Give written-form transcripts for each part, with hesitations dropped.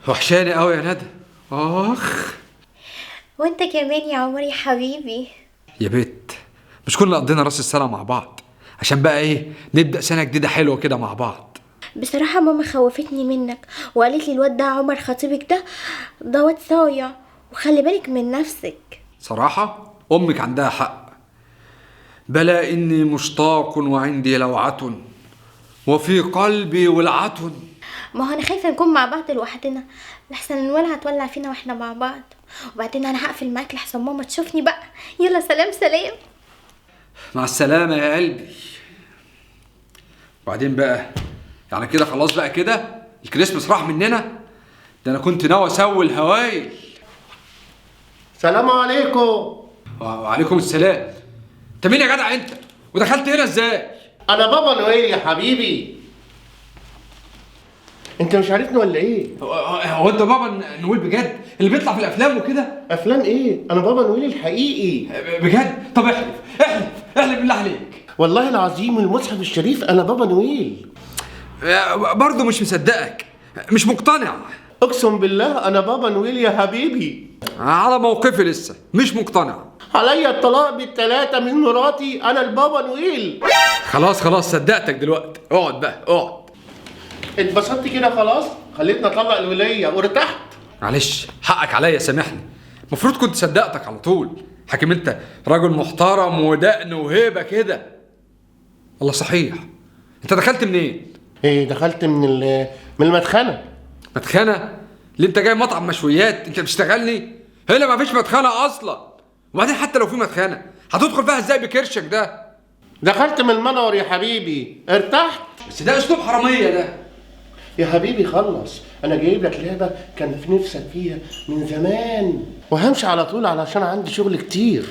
وحشاني قوي يا ندى. اخ، وانت كمان يا عمر يا حبيبي. يا بت، مش كنا قضينا راس السنة مع بعض عشان بقى ايه، نبدا سنة جديدة حلوة كده مع بعض؟ بصراحة ماما خوفتني منك وقالت لي الواد ده عمر خطيبك ده واد صايع وخلي بالك من نفسك. صراحة امك عندها حق. بلى اني مشتاق وعندي لوعة وفي قلبي ولعة. ما هو انا خايفة نكون مع بعض لوحدنا لحسن الولعه هتولع فينا واحنا مع بعض، وبعدين انا هقفل معاك لحسن ماما تشوفني بقى. يلا سلام سلام. مع السلامة يا قلبي. وبعدين بقى يعني كده خلاص بقى كده الكريسماس راح مننا، ده انا كنت ناوي اسوي الهوايل. سلام عليكم. وعليكم السلام. انت مين يا جدع انت؟ ودخلت هنا ازاي؟ انا بابا نويل يا حبيبي. انت مش عارفني ولا ايه؟ هو انت بابا نويل بجد اللي بيطلع في الافلام وكده؟ افلام ايه؟ انا بابا نويل الحقيقي بجد. طب احلف احلف احلف بالله عليك. والله العظيم والمصحف الشريف انا بابا نويل. برضه مش مصدقك، مش مقتنع. اقسم بالله انا بابا نويل يا حبيبي. على موقفي لسه مش مقتنع. عليا الطلاق بالثلاثة من مراتي، انا البابا نويل. خلاص خلاص صدقتك دلوقتي. اقعد بقى اقعد. اتبسطت كده خلاص؟ خليتني اطلق الوليه وارتحت. معلش حقك عليا، سامحني. المفروض كنت صدقتك على طول. حاكم انت راجل محترم ودقن وهيبة كده. الله صحيح، انت دخلت منين؟ ايه دخلت من المدخنه. مدخنه؟ ليه انت جاي مطعم مشويات؟ انت بتشتغلني؟ هنا مفيش مدخنه اصلا. وبعدين حتى لو في مدخنه هتدخل فيها ازاي بكرشك ده؟ دخلت من المنور يا حبيبي، ارتحت. بس ده اسلوب حرامية ده. يا حبيبي خلص، انا جايب لك لعبه كان في نفسك فيها من زمان، وهمشي على طول علشان عندي شغل كتير.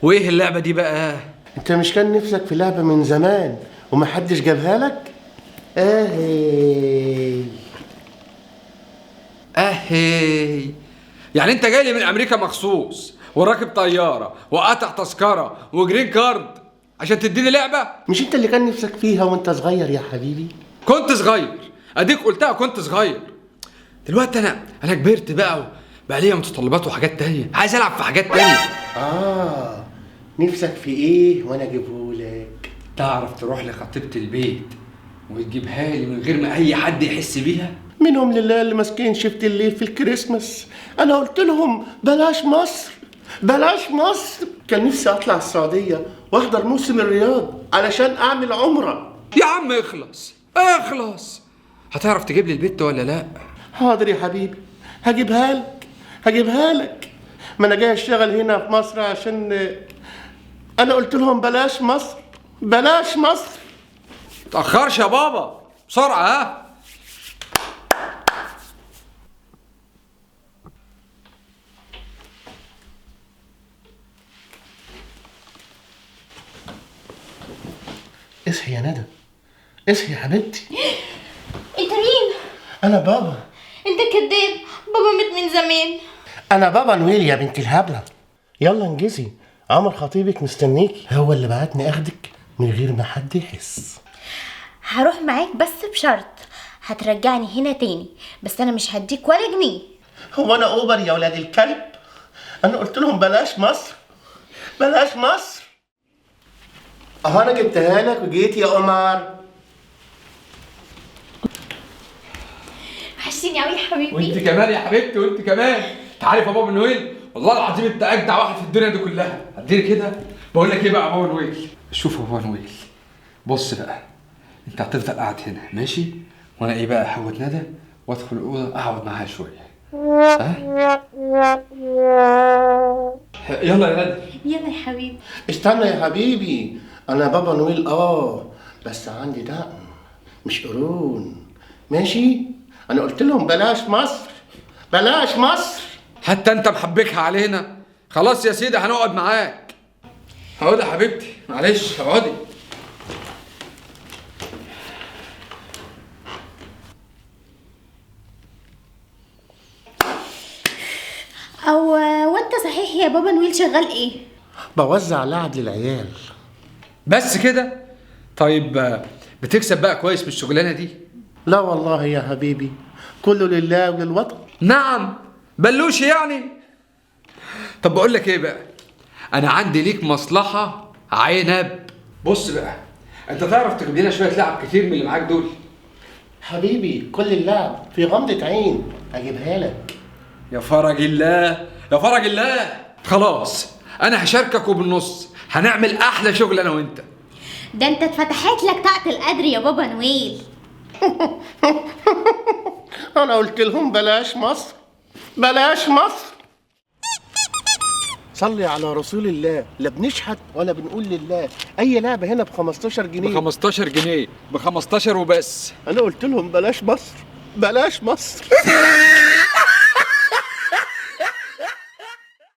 وايه اللعبة دي بقى؟ انت مش كان نفسك في لعبه من زمان ومحدش جابها لك؟ اهي اهي. يعني انت جاي لي من امريكا مخصوص وراكب طيارة وقاطع تذكره و green card عشان تديني لعبه؟ مش انت اللي كان نفسك فيها وانت صغير يا حبيبي؟ كنت صغير، اديك قلتها، كنت صغير. دلوقتي انا كبرت بقى وبقى ليا متطلبات وحاجات تانية، عايز العب في حاجات تانية. نفسك في ايه وانا اجيبهولك؟ تعرف تروح لخطيبة البيت وتجيبها لي من غير ما اي حد يحس بيها؟ منهم لله اللي ماسكين shift الليل في الكريسماس. انا قلت لهم بلاش مصر بلاش مصر. كان نفسي اطلع السعودية واحضر موسم الرياض علشان اعمل عمرة. يا عم اخلص اخلص. هتعرف تجيب لي البت ولا لا؟ حاضر يا حبيبي، هجيبها لك هجيبها لك. ما انا جاي اشتغل هنا في مصر عشان انا قلت لهم بلاش مصر بلاش مصر. متأخرش يا بابا، بسرعة. ها اصحي يا ندى، اصحي يا حبيبتي. انت مين؟ انا بابا. انت كداب، بابا مات من زمان. انا بابا نويل يا بنت الهبلة. يلا انجزي، عمر خطيبك مستنيكي، هو اللي بعتني اخدك من غير ما حد يحس. هروح معاك بس بشرط، هترجعني هنا تاني، بس انا مش هديك ولا جنيه. هو انا اوبر يا ولاد الكلب؟ انا قلت لهم بلاش مصر بلاش مصر. اهو انا جبتها لك وجيت يا قمر. وحشتيني قوي يا حبيبي. وانت كمان يا حبيبتي، وانت كمان. انت عارف يا بابا نويل، والله العظيم انت اجدع واحد في الدنيا دي كلها. هديني كده. بقول لك ايه بقى يا بابا نويل؟ شوف يا بابا نويل، بص بقى، انت هتفضل قاعد هنا ماشي، وانا ايه بقى احوت ندى وادخل الاوضة اقعد معاها شوية. ها؟ يلا يا ندى. يلا يا حبيبي. استنى يا حبيبي، انا بابا نويل بس عندي دقن مش قرون. ماشي؟ انا قلت لهم بلاش مصر بلاش مصر. حتى انت محبكها علينا. خلاص يا سيدي هنقعد معاك. اقعدي يا حبيبتي، معلش اقعدي. او وانت صحيح يا بابا نويل شغال ايه؟ بوزع لعب للعيال. بس كده؟ طيب بتكسب بقى كويس من الشغلانة دي؟ لا والله يا حبيبي، كله لله وللوطن. نعم بلوشي يعني. طب بقول لك ايه بقى، انا عندي ليك مصلحة عنب. بص بقى، انت تعرف تجيب لنا شوية لعب كتير من اللي معاك دول؟ حبيبي كل اللعب في غمضة عين اجيبها لك. يا فرج الله يا فرج الله. خلاص انا هشاركك وبالنص هنعمل احلى شغل انا وانت. ده انت اتفتحت لك طاقة القدر يا بابا نويل. انا قلت لهم بلاش مصر بلاش مصر. صلي على رسول الله، لا بنشحت ولا بنقول لله. اي لعبه هنا ب 15 جنيه. ب 15 جنيه، ب 15 وبس. انا قلت لهم بلاش مصر بلاش مصر.